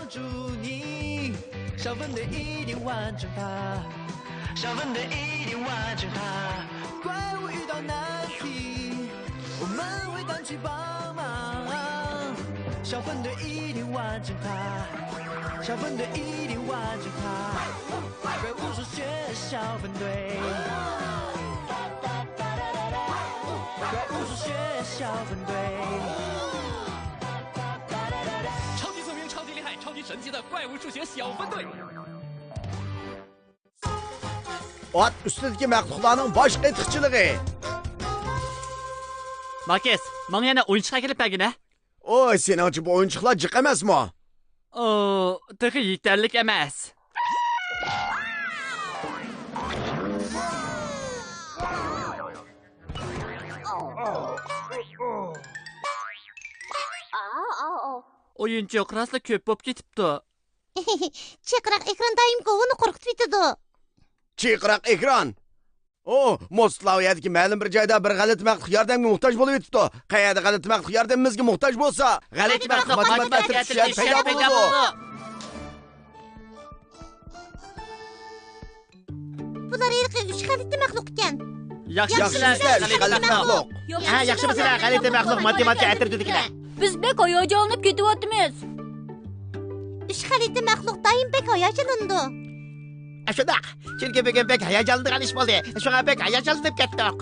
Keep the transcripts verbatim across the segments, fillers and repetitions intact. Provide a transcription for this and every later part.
祝你，小分队一定完成它，小分队一定完成它。怪物遇到难题，我们会赶去帮忙。小分队一定完成它，小分队一定完成它。怪物数学小分队，怪物数学小分队。超级聪明，超级厉害，超级神奇的怪物数学小分队。 ئات ئۈستىدىكى مەخلۇقلارنىڭ باش قېتىقچىلىقى. ماكىس، ماڭا يەنە ئويۇنچۇق ئەكېلىپ بەرگىنە. ئوي، سېنىڭچە بۇ ئويۇنچۇقلار جىق ئەمەسمۇ؟ ئۇ، تېخى يېتەرلىك ئەمەس. ئويۇنچۇق راسلا كۆپ بولۇپ كېتىپتۇ. چىرقىراق ئېكران دائىم گوۋۇنى قورقۇتۇۋېتىدۇ. چىرقىراق ئېكران. ئۇ، موسلا ئۇ يەردىكى مەلۇم بىر جايدا بىر غەلىتە مەخلۇق ياردەمگە موھتاج بولۇۋېتىپتۇ. قەيەردە غەلىتە مەخلۇق ياردىمىمىزگە موھتاج بولسا، غەلىتە مەخلۇق ماتېماتىكا ئەترىتى شەرت پەيدا بولىدۇ. بۇلار ھېلىقى ئۈچ غەلىتە مەخلۇق ئىكەن. ياخشى ياخشى ئىشلەر، ئىشلەر، غەلىتە مەخلۇق. ھە، ياخشى بىلىسىلەر، غەلىتە مەخلۇق ماتېماتىكا ئەترىتىدىكىلەر. بىز بەك ھاياجانلىنىپ كېتىۋاتىمىز. ئۈچ غەلىتە مەخلۇق دائىم بەك ھاياجانلىنىدۇ. ئە، شۇنداق. چۈنكى بۈگۈن بەك ھاياجانلىنىدىغان ئىش بولدى. شۇڭا بەك ھاياجانلىنىپ كەتتۇق.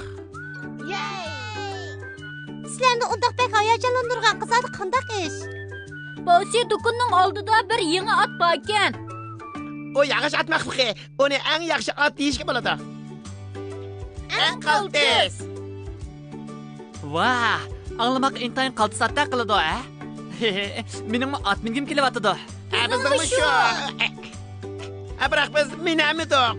سىلەرنى ئۇنداق بەك ھاياجانلاندۇرغان قىزاردا قانداق ئىش؟ باسى دۇكىنىنىڭ ئالدىدا بىر يېڭى ئات باركەن. ئۇ ياغاچ ئات مەخلۇقى. ئۇنى ئەڭ ياخشى ئات دېيىشكە بولىدۇ. ئەڭ قالتىس. ۋاھ، ئاڭلىماققا ئىنتايىن قالتىس ئاتتەك قىلىدۇ، ھە؟ مېنىڭمۇ ئات مىنگۈم كېلىۋاتىدۇ. ھە، بىزنىڭمۇ شۇ. ھە، بىراق بىز مىنەلمىدۇق.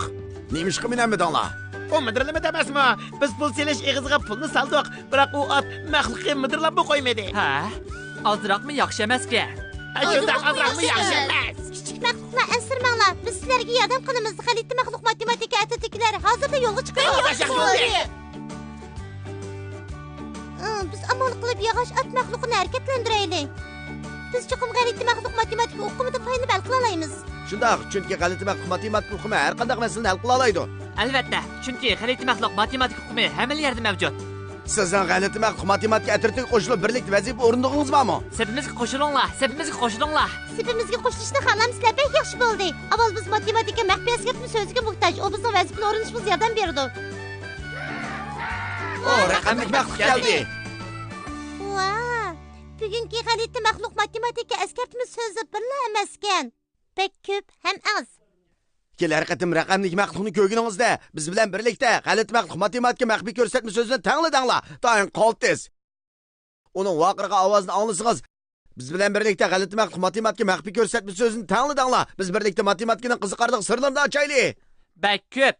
نېمىشقا مىنەلمىدىڭلار؟ ئۇ مىدىرلىمىدى ئەمەسمۇ؟ بىز پۇل سېلىش ئېغىزىغا پۇلنى سالدۇق، بىراق ئۇ ئات مەخلۇقى مىدىرلاپمۇ قويمىدى. ھە؟ ئازراقمۇ ياخشى ئەمەسكەن. ھە، شۇنداق، ئازراقمۇ ياخشى ئەمەس. كىچىك مەخلۇقلار، ئەنسىرىمەڭلار، بىز سىلەرگە ياردەم قىلىمىز. غەلىتە مەخلۇق ماتېماتىكا ئەترىتىدىكىلەر ھازىرلا يولغا چىقىدۇ. بىز ئامال قىلىپ ياغاچ ئات مەخلۇقىنى ھەرىكەتلەندۈرەيلى. بىز چوقۇم غەلىتە مەخلۇق ماتېماتىكا ئۇقۇمىدىن پايدىلىنىپ ھەل قىلالايمىز. شۇنداق، چۈنكى غەلىتە مەخلۇق ماتېماتىكا ئۇقۇمى ھەر قانداق مەسىلىنى ھەل قىلالايدۇ. ئەلۋەتتە، چۈنكى غەلىتە مەخلۇق ماتېماتىكا ئۇقۇمى ھەممىلا يەردە مەۋجۇت. سىزنىڭ غەلىتە مەخلۇق ماتېماتىكا ئەترىتىگە قوشۇلۇپ بىرلىكتە ۋەزىپە ئورۇندىغىنىڭىز بارمۇ؟ سېپىمىزگە قوشۇلۇڭلار، سېپىمىزگە قوشۇلۇڭلار. سېپىمىزگە قوشۇلۇشنى خالامسىلەر؟ بەك ياخشى بولدى. ئاۋۋال بىز ماتېماتىكا مەخپىي ئەسكەرتمە سۆزىگە موھتاج، ئۇ بىزنىڭ ۋەزىپىنى ئورۇندىشىمىزغا ياردەم بېرىدۇ. ئو، رەقەملىك مەخلۇق كەلدى. ۋاھ، بۈگۈنكى غەلىتە مەخلۇق ماتېماتىكا ئەسكەرتمە سۆزى بىرلا ئەمەسكەن. بەك كۆپ ھەم ئاز. كېلەر قېتىم رەقەملىك مەخلۇقنى كۆرگىنىڭىزدە، بىز بىلەن بىرلىكتە غەلىتە مەخلۇق ماتېماتىكا مەخپىي كۆرسەتمە سۆزىنى تەڭلا دەڭلار. دائىم قالتىس. ئۇنىڭ ۋارقىرىغان ئاۋازىنى ئاڭلىسىڭىز، بىز بىلەن بىرلىكتە غەلىتە مەخلۇق ماتېماتىكا مەخپىي كۆرسەتمە سۆزىنى تەڭلا دەڭلار. بىز بىرلىكتە ماتېماتىكىنىڭ قىزىقارلىق سىرلىرىنى ئاچايلى. بەك كۆپ.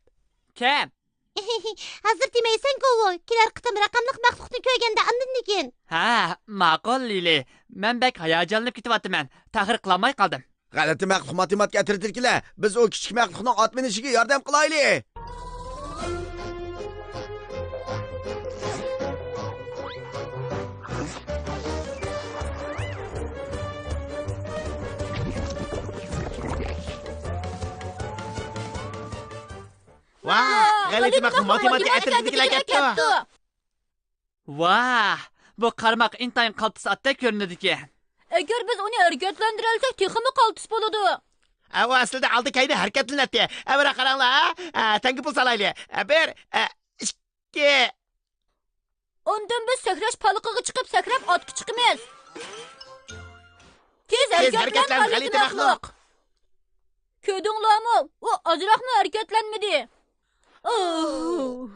كەم. ھازىر دېمەيسەن، گوۋۇ. كېلەر قېتىم رەقەملىك مەخلۇقنى كۆرگەندە ئاندىن دېگىن. ھە، ماقۇل، لىلى. مەن بەك ھاياجانلىنىپ كېتىۋاتىمەن. تەخىر قىلالماي قالدىم. غەلىتە مەخلۇق ماتېماتىكا ئەترىتىدىكىلەر، بىز ئۇ كىچىك مەخلۇقنىڭ ئات مىنىشىگە ياردەم قىلايلى. ۋاھ، غەلىتە مەخلۇق ماتېماتىكا ئەترىتىدىكىلەر كەپتۇ. ۋاھ، بۇ قارىماققا ئىنتايىن قالتىس ئاتتەك كۆرۈنىدىكەن. ئەگەر بىز ئۇنى ھەرىكەتلەندۈرەلىسەك، تېخىمۇ قالتىس بولىدۇ. ئە، ئۇ ئەسلىدە ئالدى كەينى ھەرىكەتلىنەتتى. ئە، بىراق قاراڭلار، ھە؟ ئە، تەڭگە پۇل سالايلى. ئە، بىر، ئە، ئىككى. ئاندىن بىز سەكرەش پالىقىغا چىقىپ، سەكرەپ ئاتقا چىقىمىز. تېز تېز ھەرىكەتلەن، ھەرىكەتلەن، غەلىتە غەلىتە مەخلۇق. مەخلۇق. كۆردۈڭلارمۇ؟ ئۇ ئازراقمۇ ھەرىكەتلەنمىدى. ئوھ.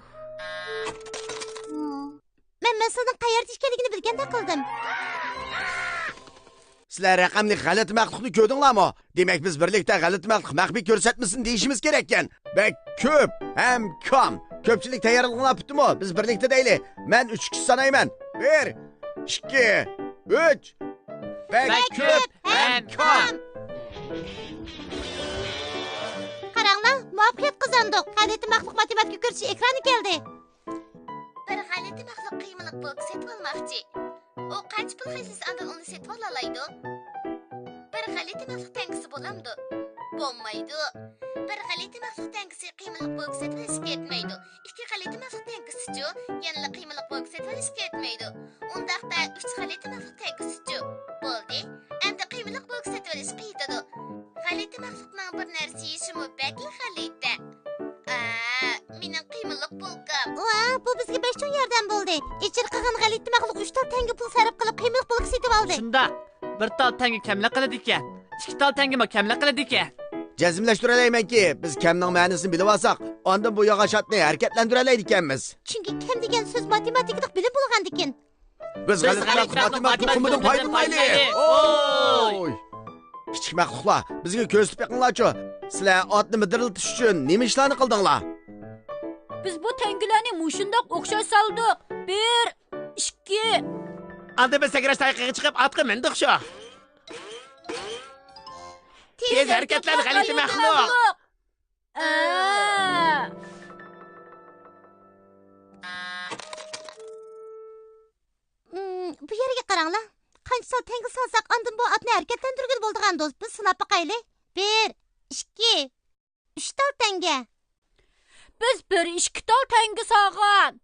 مەن مەسىلىنىڭ قەيەردە ئىكەنلىكىنى بىلگەندەك قىلدىم. سىلەر رەقەملىك غەلىتە مەخلۇقنى كۆردۈڭلارمۇ؟ دېمەك، بىز بىرلىكتە غەلىتە مەخلۇق مەخپىي كۆرسەتمىسىنى دېيىشىمىز كېرەككەن. بەك كۆپ ھەم كام. كۆپچىلىك تەييارلىقىڭلار پۈتتىمۇ؟ بىز بىرلىكتە دەيلى. مەن ئۈچكىچە سانايمەن. بىر، ئىككى، ئۈچ. بەك بەك كۆپ كۆپ ھەم ھەم كام. كام. قاراڭلار، مۇۋەپپەقىيەت قازاندۇق. غەلىتە مەخلۇق ماتېماتىكا كۆرسىتىش ئېكرانى كەلدى. بىر غەلىتە مەخلۇق قىيمىلىق بولكا سېتىۋالماقچى. ئۇ قانچە پۇل خەجلىسە ئاندىن ئۇنى سېتىۋالالايدۇ؟ بىر غەلىتە مەخلۇق تەڭگىسى بولامدۇ؟ بولمايدۇ. بىر غەلىتە مەخلۇق تەڭگىسى قىيمىلىق بولكا سېتىۋېلىشكە يەتمەيدۇ. ئىككى غەلىتە مەخلۇق تەڭگىسىچۇ؟ يەنىلا قىيمىلىق بولكا سېتىۋېلىشكە يەتمەيدۇ. ئۇنداقتا ئۈچ غەلىتە مەخلۇق تەڭگىسىچۇ؟ بولدى. ئەمدى قىيمىلىق بولكا سېتىۋېلىشقا يېتىدۇ. غەلىتە مەخلۇقنىڭ بىر نەرسە يېيىشىمۇ بەكلا غەلىتە. ئا، مېنىڭ قىيمىلىق بولكام. ۋا، بۇ بىزگە بەك چوڭ ياردەم بولدى. ئېچىرقىغان غەلىتە مەخلۇق ئۈچ تال تەڭگە پۇل سەرپ قىلىپ قىيمىلىق بولكا سېتىۋالدى. شۇنداق. بىر تال تەڭگە كەملىك قىلىدىكەن. ئىككى تال تەڭگىمۇ كەملىك قىلىدىكەن. جەزملەشتۈرەلەيمەنكى، بىز كەمنىڭ مەنىسىنى بىلىۋالساق، ئاندىن بۇ ياغاچ ئاتنى ھەرىكەتلەندۈرەلەيدىكەنمىز. چۈنكى كەم دېگەن سۆز ماتېماتىكىلىق بىلىم بولغاندىكىن. بىز غەلىتە مەخلۇق ماتېماتىكا ئۇقۇمىدىن پايدىلىنايلى. ئوي! كىچىك مەخلۇقلار، بىزگە كۆرسىتىپ بېقىڭلارچۇ. سىلەر ئاتنى مىدىرلىتىش ئۈچۈن نېمە ئىشلارنى قىلدىڭلار؟ بىز بۇ تەڭگىلەرنى مۇشۇنداق ئوخشاش سالدۇق. بىر، ئىككى. ئاندىن بىز سەكرەش تايىقىغا چىقىپ ئاتقا مىندۇق شۇ. تېز ھەرىكەتلەن، غەلىتە مەخلۇق. ئا. ئىم، بۇ يەرگە قاراڭلار. قانچە تال تەڭگە سالساق، ئاندىن بۇ ئاتنى ھەرىكەتلەندۈرگىلى بولىدىغاندۇ؟ بىز سىناپ باقايلى. بىر، ئىككى، ئۈچ تال تەڭگە. بىز بىر ئىككى تال تەڭگە سالغان.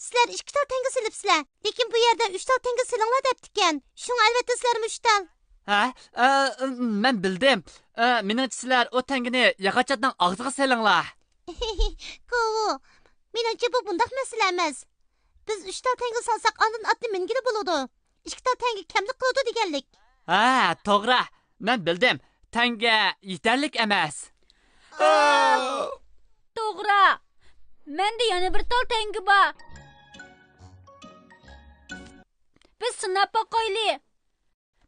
سىلەر ئىككى تال تەڭگە سېلىپسىلەر، لېكىن بۇ يەردە ئۈچ تال تەڭگە سېلىڭلار دەپتىكەن. شۇڭا ئەلۋەتتە سىلەرمۇ ئۈچ تال. ھە؟ ئە، مەن بىلدىم. ئە، مېنىڭچە سىلەر ئۇ تەڭگىنى ياغاچ ئاتنىڭ ئاغزىغا سېلىڭلار. كوۋۇ، مېنىڭچە بۇ بۇنداق مەسىلە ئەمەس. بىز ئۈچ تال تەڭگە سالساق، ئاندىن ئاتنى مىنگىلى بولىدۇ. ئىككى تال تەڭگە كەملىك قىلىدۇ دېگەنلىك. ھە، توغرا. مەن بىلدىم. تەڭگە يېتەرلىك ئەمەس. توغرا. مەندە يەنە بىر تال تەڭگە بار. بىز سىناپ باقايلى.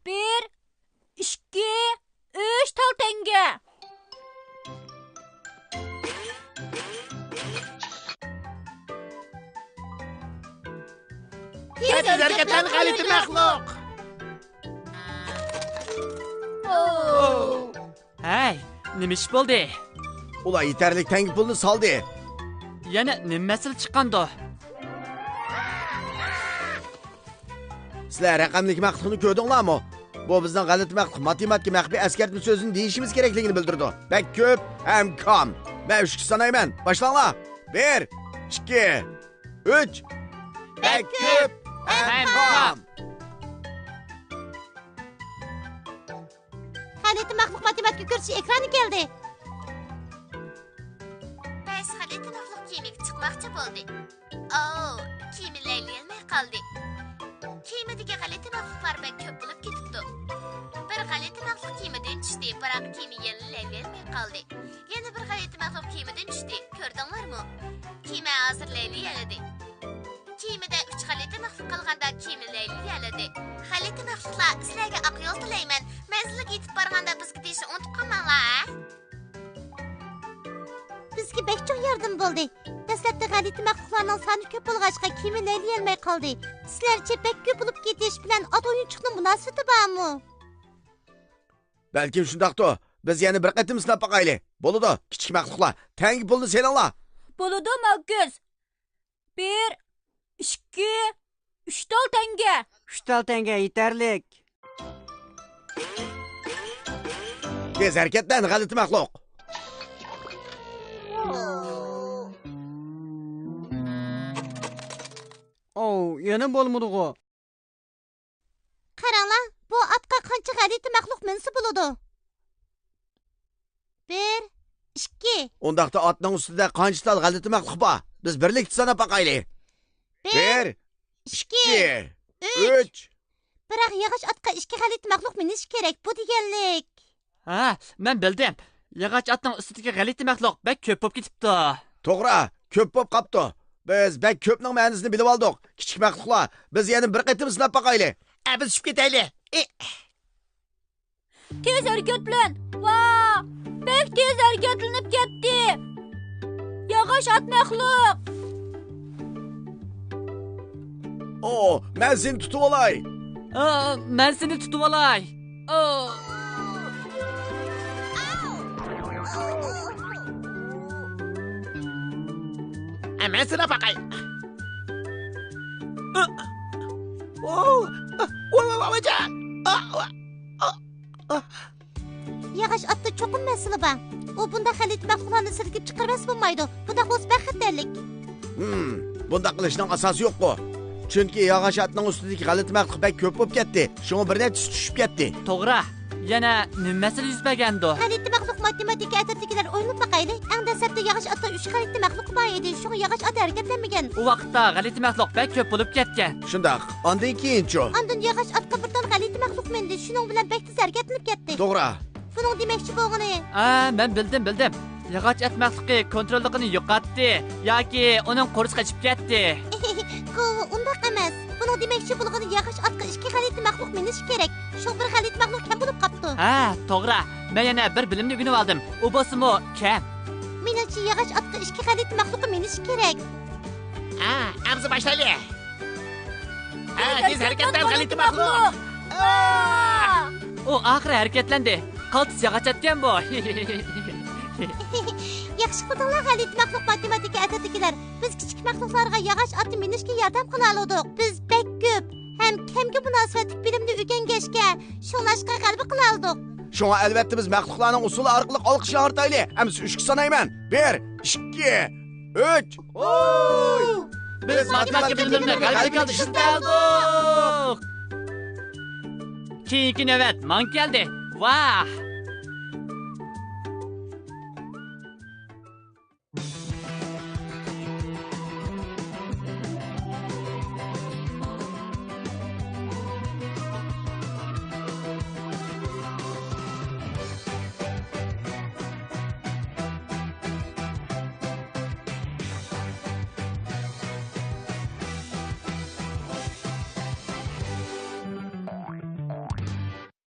بىر، ئىككى، ئۈچ تال تەڭگە. تېز ھەرىكەتلەن، غەلىتە مەخلۇق. ھەي، نېمە ئىش بولدى؟ ئۇلار يېتەرلىك تەڭگە پۇلنى سالدى. يەنە نېمە مەسىلە چىققاندۇ؟ سىلەر رەقەملىك مەخلۇقنى كۆردۈڭلارمۇ؟ بۇ بىزنىڭ غەلىتە مەخلۇق ماتېماتىكا مەخپىي ئەسكەرتمە سۆزىنى دېيىشىمىز كېرەكلىكىنى بىلدۈرىدۇ. بەك كۆپ ھەم كام. مەن ئۈچكە سانايمەن. باشلاڭلار. بىر، ئىككى، ئۈچ. بەك كۆپ ھەم كام. غەلىتە مەخلۇق ماتېماتىكا كۆرسىتىش ئېكرانى كەلدى. بەش غەلىتە مەخلۇق كېمىگە چىقماقچى بولدى. ئاۋۇ، كېمە لەيلىيەلمەي قالدى. كېمىدىكى غەلىتە مەخلۇقلار بەك كۆپ بولۇپ كېتىپتۇ. بىر غەلىتە مەخلۇق كېمىدىن چۈشتى، بىراق كېمە يەنىلا لەيلىيەلمەي قالدى. يەنە بىر غەلىتە مەخلۇق كېمىدىن چۈشتى. كۆردۈڭلارمۇ؟ كېمە ھازىر لەيلىيەلىدى. كېمىدە ئۈچ غەلىتە مەخلۇق قالغاندا كېمە لەيلىيەلىدى. غەلىتە مەخلۇقلار، سىلەرگە ئاق يول تىلەيمەن. مەنزىلگە يېتىپ بارغاندا بىزگە دېيىشنى ئۇنتۇپ قالماڭلار، ھە؟ بىزگە بەك چوڭ ياردىمى بولدى. دەسلەپتە غەلىتە مەخلۇقلارنىڭ سانى كۆپ بولغاچقا، كېمە لەيلىيەلمەي قالدى. سىلەرچە، بەك كۆپ بولۇپ كېتىش بىلەن ئات ئويۇنچۇقنىڭ مۇناسىۋىتى بارمۇ؟ بەلكىم شۇنداقتۇ. بىز يەنە بىر قېتىم سىناپ باقايلى. بولىدۇ، كىچىك مەخلۇقلار، تەڭگە پۇلنى سېلىڭلار. بولىدۇ، ماركۇس. بىر، ئىككى، ئۈچ تال تەڭگە. ئۈچ تال تەڭگە يېتەرلىك. تېز ھەرىكەتلەن، غەلىتە مەخلۇق. ئوو، يەنە بولمىدىغۇ. قاراڭلار، بۇ ئاتقا قانچە غەلىتە مەخلۇق مىنسە بولىدۇ؟ بىر، ئىككى. ئۇنداقتا ئاتنىڭ ئۈستىدە قانچە تال غەلىتە مەخلۇق بار؟ بىز بىرلىكتە ساناپ باقايلى. بىر، بىر، ئىككى، ئىككى، ئۈچ. ئۈچ. بىراق ياغاچ ئاتقا ئىككى غەلىتە مەخلۇق مىنىشى كېرەك، بۇ دېگەنلىك. ھە، مەن بىلدىم. ياغاچ ئاتنىڭ ئۈستىدىكى غەلىتە مەخلۇق بەك كۆپ بولۇپ كېتىپتۇ. توغرا، كۆپ بولۇپ قاپتۇ. بىز بەك كۆپنىڭ مەنىسىنى بىلىۋالدۇق. كىچىك مەخلۇقلار، بىز يەنە بىر قېتىم سىناپ باقايلى. ئە، بىز چۈشۈپ كېتەيلى. ئى. تېز ھەرىكەتلەن! ۋا! بەك تېز ھەرىكەتلىنىپ كەتتى! ياغاچ ئات مەخلۇق! ئو، مەن سېنى تۇتۇۋالاي! ئا، مەن سېنى تۇتۇۋالاي! ئو! ئە، مەن سېنى باقاي! ئو! ئو! ۋا، ۋا، ۋا، ۋاجان! ئا، ۋا! ئا! ياغاچ ئاتتا چوقۇم مەسىلە بار. ئۇ بۇنداق غەلىتە مەخلۇقلارنى سىلكىپ چىقىرىۋەتسە بولمايدۇ. بۇنداق بولسا بەك خەتەرلىك. ھىم، بۇنداق قىلىشنىڭ ئاساسى يوققۇ. چۈنكى ياغاچ ئاتنىڭ ئۈستىدىكى غەلىتە مەخلۇق بەك كۆپ بولۇپ كەتتى. شۇڭا بىر نەچچىسى چۈشۈپ كەتتى. توغرا. يەنە نېمە مەسىلە يۈز بەرگەندۇ؟ غەلىتە مەخلۇق ماتېماتىكا ئەترىتىدىكىلەر ئويلىنىپ باقايلى. ئەڭ دەسلەپتە ياغاچ ئاتتا ئۈچ غەلىتە مەخلۇق بار ئىدى. شۇڭا ياغاچ ئات ھەرىكەتلەنمىگەن. ئۇ ۋاقىتتا غەلىتە مەخلۇق بەك كۆپ بولۇپ كەتكەن. شۇنداق. ئاندىن كېيىنچۇ؟ ئاندىن ياغاچ ئاتقا بىر دانە غەلىتە مەخلۇق مىندى. شۇنىڭ بىلەن بەك تېز ھەرىكەتلىنىپ كەتتى. توغرا. بۇنىڭ دېمەكچى بولغىنى. ئا، مەن بىلدىم، بىلدىم. ياغاچ ئات مەخلۇقى كونتروللۇقىنى يوقاتتى ياكى ئۇنىڭ قورسىقى ئېچىپ كەتتى. كوۋا، ئۇنداق ئەمەس. بۇنىڭ دېمەكچى بولغىنى ياغاچ ئاتقا ئىككى غەلىتە مەخلۇق مىنىشى كېرەك. شۇڭا بىر غەلىتە مەخلۇق كەم بولۇپ قاپتۇ. ھە، توغرا. مەن يەنە بىر بىلىمنى ئۆگىنىۋالدىم. ئۇ بولسىمۇ كەم. مېنىڭچە ياغاچ ئاتقا ئىككى غەلىتە مەخلۇققا مىنىشى كېرەك. ھە، ئەمسە باشلايلى. ھە، تېز ھەرىكەتلەن غەلىتە مەخلۇق. ئۇ ئاخىرى ھەرىكەتلەندى. قالتىس ياغاچ ئاتكەن بۇ. ياخشى قىلدىڭلار غەلىتە مەخلۇق ماتېماتىكا ئەترىتىدىكىلەر. بىز كىچىك مەخلۇقلارغا ياغاچ ئاتنى مىنىشكە ياردەم قىلالىدۇق. بىز بەك كۆپ ھەم كەمگە مۇناسىۋەتلىك بىلىمنى ئۆگەنگەچكە، شۇڭلاشقا غەلىبە قىلالىدۇق. شۇڭا ئەلۋەتتە بىز مەخلۇقلارنىڭ ئۇسسۇلى ئارقىلىق ئالقىش ياڭرىتايلى. ئەمسە ئۈچكە سانايمەن. بىر، ئىككى، ئۈچ. ھوي! بىز ماتېماتىكا بىلىملىرىنى غەلىبىلىك ھالدا ئىشلىتەلدۇق. كېيىنكى نۆۋەت ماڭا كەلدى. ۋاھ!